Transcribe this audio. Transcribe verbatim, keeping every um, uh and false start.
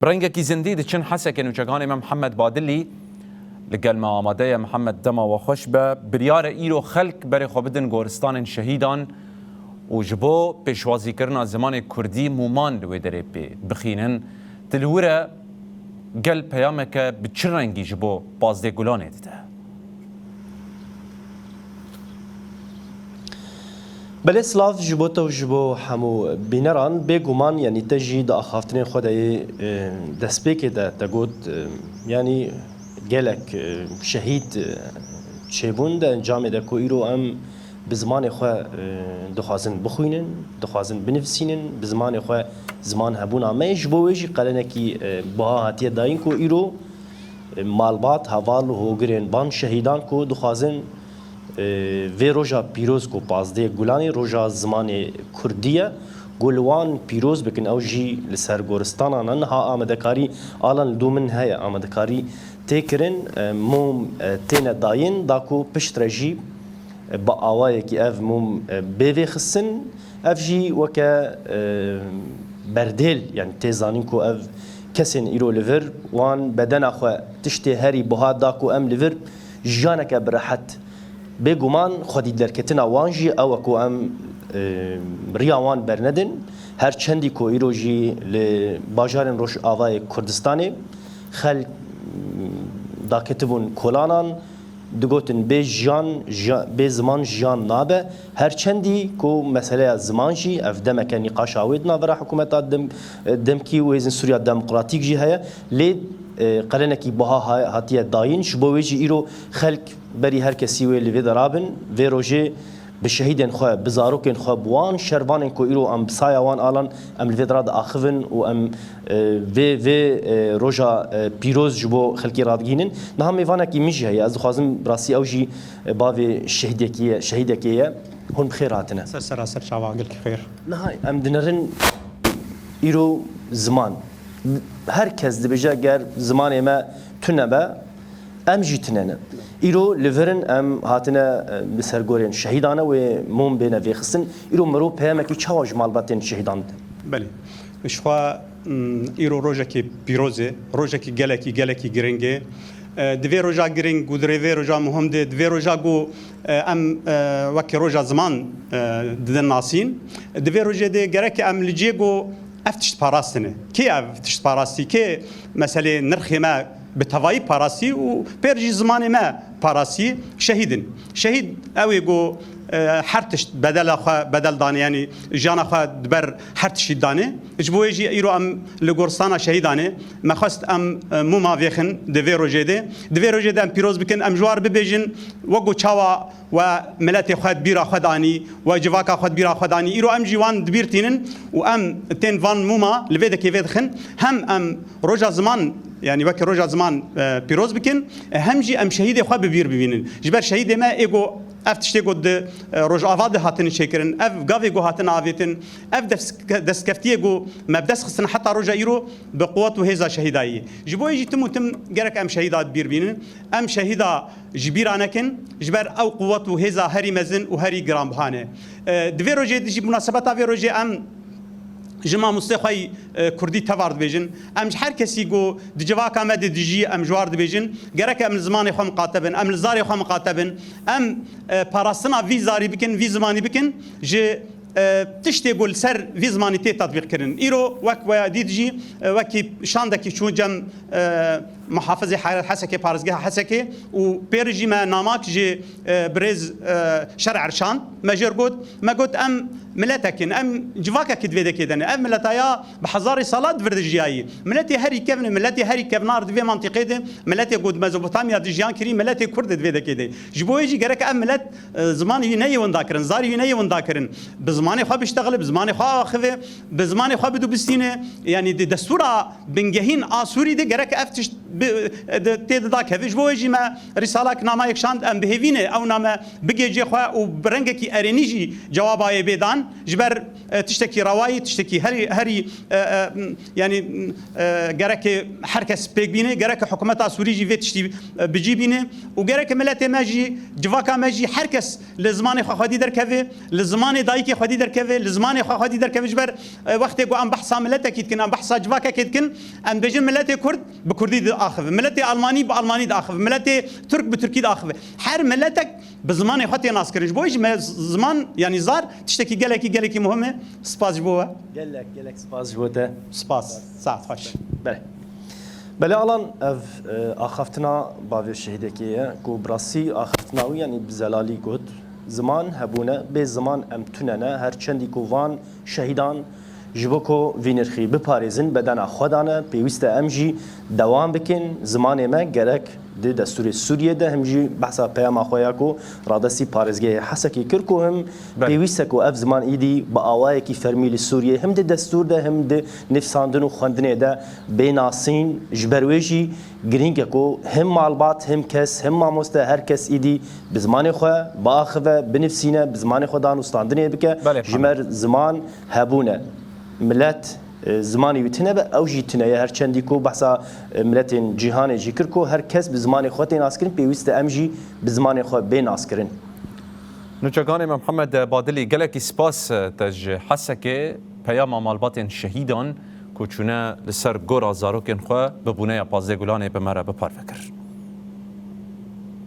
Bi rengekî zindî diçin Hesekê. Nûçeganê me Mihemed Badilî li gel me amade ye. Mihemed, dema we xweş be. Biryar e îro xelk berê xwe bidin goristanên şehîdan û ji bo pêşwazîkirina zimanê kurdî mûman li wê derê pê bixînin. Tu li wir e, gel peyameke bi çi rengî ji bo pazdeh Gulanê dide? Belê, silav ji bo te û ji bo hemû bîneran. Bêguman, yanî te jî di axaftinên xwe de yê, e, destpêkê de te got, e, yanî gelek, e, şehîd, e, çêbûn di encamê de ku îro em bi zimanê xwe, e, dixwazin bixwînin, dixwazin binivîsînin, bi zimanê xwe ziman hebûna me ye. Ji bo wê jî qelenekî, e, buha hatiye dayîn ku îro, e, malbat, heval û hogirên van şehîdan ku dixwazin, e, vê roja pîroz ku pazdeh Gulanê, roja zimanê kurdî ye, ku li wan pîroz bikin. Ew jî li ser goristana ne, niha amadekarî, alan li dû min heye, amadekarî tê kirin, e, mûm, e, têne dayîn, da ku piştre jî, e, bi awayekî ev mûm, e, bê vêxistin. Ev jî weke, e, berdêl, yanî tê zanîn ku ev kesên îro li vir wan bedena xwe tiştê herî buha da ku em li vir jiyaneke bi rehet. Bêguman xwedî derketina wan jî ew e ku em, e, riya wan bernedin. Her çendî ku îro jî li bajarên Rojavayê Kurdistanê xelk, m, daketibûn kolanan, digotin, bê jiyan, jiya-, bê ziman jiyan nabe. Her çendî ku meseleya ziman jî, ev demeke nîqaşa wê di navbera hikûmeta dem-, demkî û Hêzên Sûriya Demokratîk jî heye, lê, e, qelenekî buha ha-, hatiye dayîn. Ji bo wê jî îro xelk berî her kesî wê li vê de rabin. Vê rojê bi şehîdên xwe, bi zarokên xwe, bi wan şervanên ku îro em bi saya wan alan, em li vê dira diaxivin û em, e, vê, vê, e, roja, e, pîroz ji bo xelkê radigihînin. Niha mêvanekî min jî heye. Ez dixwazim, bi rastî ew jî, e, bavê şehîdekî ye, şehîdekê ye. Hûn bi xêr hatine. Ser sera ser çavan, gelkî xêr. Niha em dinerin îro ziman. Her kes dibêje, ger zimanê me tune be, em jî tune ne. Îro li vir in, em hatine, e, li ser gorên şehîdan e, wê mûm bêne vêxistin. Îro mirov peyamekî çawa ji malbatên şehîdan dide? Belê. Ji xwe, m, îro rojekî pîroz e, rojekî gelekî, gelekî giring e. E, di vê roja giring û di vê roja muhim de, di vê roja ku, e, em, e, wekî roja ziman, e, didin nasîn, di vê rojê de gerek em li cihê ku ev tişt parastine. Kê ev tişt parastî? Kê meselê nirxê me bi tevayî parastî û pêr jî zimanê me parastî? Şehîd in. Şehîd ew ê ku, e, her tişt bedela xwe bedel dane, yanî jiyana xwe di ber her tiştî dane. Ji bo wê jî îro em li goristana şehîdan e. Me xwest em, e, mûma vêxin di vê rojê de. Di vê rojê de em pîroz bikin, em ji war bibêjin, wek ku çawa we miletê xwe di bîra xwe danî, we civaka xwe di bîra xwe danî. Îro em jî wan di bîr tînin û em tên van mûma li vê dekê vê dixin. Hem em roja ziman, yanî weke roja ziman, e, pîroz bikin, e, hem jî em şehîdê xwe bi bîr bibînin. Ji ber şehîdê me ê ku ev tiştê ku di, e, Rojava de hatine çêkirin, ev gavê ku hatine avêtin, ev des-, destkeftiyê ku me bi dest xistin heta roja îro bi quwet û hêza şehîdayî. Ji bo yê jî tim û tim gerek em şehîda di bîr bînin. Em şehîda ji bîra nekin, ji ber ew quwet û hêza herî mezin û herî giranbiha ne. E, di vê rojê de jî, munasebeta vê rojê em ji mamostê xwe yî, e, kurdî tevar dibêjin. Em ji her kesî ku di civaka me de dijî, em ji war dibêjin. Gerek em li zimanê xwe miqate bin, em li zarê xwe miqate bin. Em, e, parastina vî zarî bikin, vî zimanî bikin. Ji e, tiştê ku li ser vî zimanî tê tetbîq kirin. Îro wek we dît jî, e, wekî şandekî çû cem, e, muhafizê He-, Hesekê, parêzgeha Hesekê û pêr jî me namak ji, e, birêz, e, Şer Erşan me jêr got. Me got, em miletek in, em civakekî di vê dekê de ne. Ev mileta ya bi hezarê sala di vir de jiyayî. Miletê herî kevn e, miletê herî kevnar di vê mantîqê de, miletê ku di Mezopotamya de jiyan kirî, miletê Kurd e di vê dekê de. Ji bo wê jî gerek ev milet, e, zimanê wî neyê winda kirin, zarê wî neyê winda kirin. Bi zimanê xwe biştexile, bi zimanê xwe axive, bi zimanê xwe bidubistîne. Yanî di destûra bingehîn a Sûrî de gerek ev tişt bi-, di-, tê dida kevê. Ji bo wê jî me rîsalak namayek şand, em bi hêvî ne ew name bigê cê xwe û bi rengekî erênî jî cewaba yê bê dan. Ji ber, e, tiştekî rewayî, tiştekî herî, herî, e, e, m, yanî, m, e, gereke her kes pêk bîne, gereke hikûmeta Sûrî jî vê tiştî, e, bi cî bîne û gereke miletê me jî, civaka me jî her kes li zimanê xwe xwedî derkeve, li zimanê dayikê xwedî derkeve, li zimanê xwe xwedî derkeve. Ji ber, e, wextê ku em behsa miletekî dikin, em behsa civakekê dikin, em dibêjin miletê Kurd bi Kurdî diaxive, miletê Almanî bi Almanî diaxive, miletê Tirk bi Tirkî diaxive. Her miletek bi zimanê xwe tê naskirin. Ji bo wê jî me z-, ziman, yanî zar, tiştekî gelekî, gelekî muhim e. Spas ji bo we. Gelek, gelek spas ji bo te. Spas. Saet xweş. Belê. Belê Alan, ev, e, axaftina bavê şehîdekê ye ku bi rastî axaftina wî, yanî bi zelalî got, ziman hebûne, bê ziman em tune ne, her çendî ku van şehîdan ji bo ku vî nirxî biparêzin, bedena xwe dane, pêwîst e em jî dewam bikin. Zimanê me gerek di destûrê Sûriyê de, him jî behsa peyama xwe ya ku radestî parêzgehê Hesekê kir ku him Belê. pêwîst e ku ev ziman îdî bi awayekî fermî li Sûriyê him di destûr de, him di nivîsandin û xwendinê de bê nasîn. Ji ber wê jî girîng e ku him malbat, him kes, him mamoste, her kes îdî bi zimanê xwe biaxive, binivîsîne, bi zimanê xwe danûstandinê bike. Belê, Ji Muhammed. mer ziman hebûne. Milet, e, zimanê wî tune be, ew jî tune ye. Her çendî ku behsa, e, miletên cîhanê jî kir ku her kes bi zimanê xwe tê naskirin, pêwîst e em jî bi zimanê xwe bê naskirin. Nûçekanê me Mihemed Badilî, gelekî spas, e, te ji Hesekê peyama malbatên şehîdan ku çûne li ser gora zarokên xwe bi bûneya pazdeh Gulanê bi me re biparve kir.